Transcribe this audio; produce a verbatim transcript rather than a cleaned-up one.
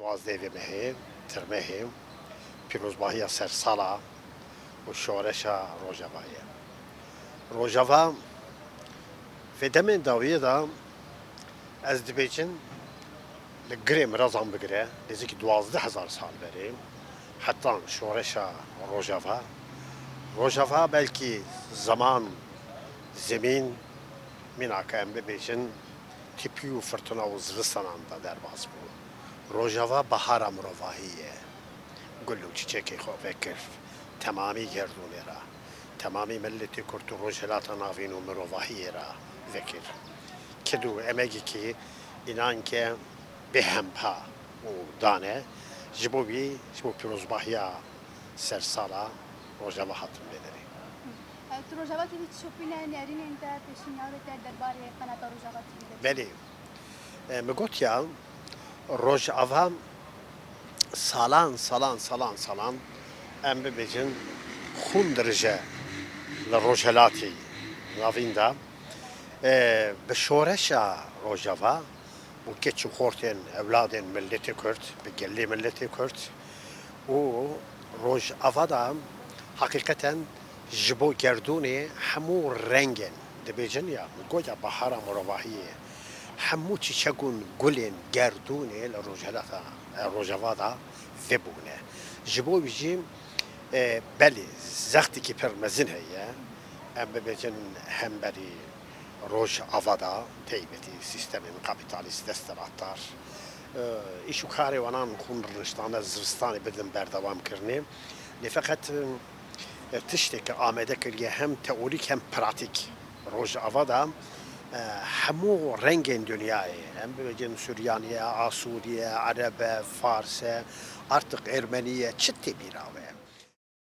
Pazdeh mehê, tirmehê, pîrozbahiya sersala û şoreşa Rojavayê. Rojava vê demên dawiyê de ez dibêjin li girê mirazan bigire, nêzîkî duwazdeh hezar sal berê, hetan şoreşa Rojava. Rojava belkî zeman, zemîn, mîna ke em bibêjin, tipî û firtuna û zivistanan de derbas bû. Rojava bahara mirovahî ye. Gul û çiçekê xwe vekir temamî gerdûnê re, temamî miletê Kurd û Rojhilata Navîn û mirovahiyê re vekir. Ked û emegekî înan ke bêhempa û dane, ji bo wî, ji bo pîrozbahiya sersala Rojava hatin vê derê. E, tu Rojava T V dişopîne, nêrînên te, pêşniyarê te derbarê qenata Rojava T V de çi? Belê. E, min gotiya, Rojava salan, salan, salan, salan, em bibêjin, xûn dirije li Rojhelatê Navîn de. E, bi şoreşa Rojava û keç û xortên ewladên miletê Kurd, bi gelê miletê Kurd û Rojava de heqîqeten ji bo gerdûnê hemû rengên, dibêjin ya, goya bahara mirovahiyê, hemû çiçek û gulên gerdûnê li Rojhelata, Rojava de vebûne. Ji bo wî jî, e, belê zextekî pir mezin heye, em bibêjin hemberî Rojava de, teybetî sîstemên kapîtalîst desthilatdar, e, îş û karê wanan xûn riştane zivistanê bidin berdewamkirinê. Lê feqet, e, tiştê ke amade kiriye hem teorîk hem pratîk Rojava de, e, hemû rengên dinyayê, em bibêjin Suryanî ye, Asûrî ye, Ereb e, Fars e, artık Ermenî ye, çi tê bîra we?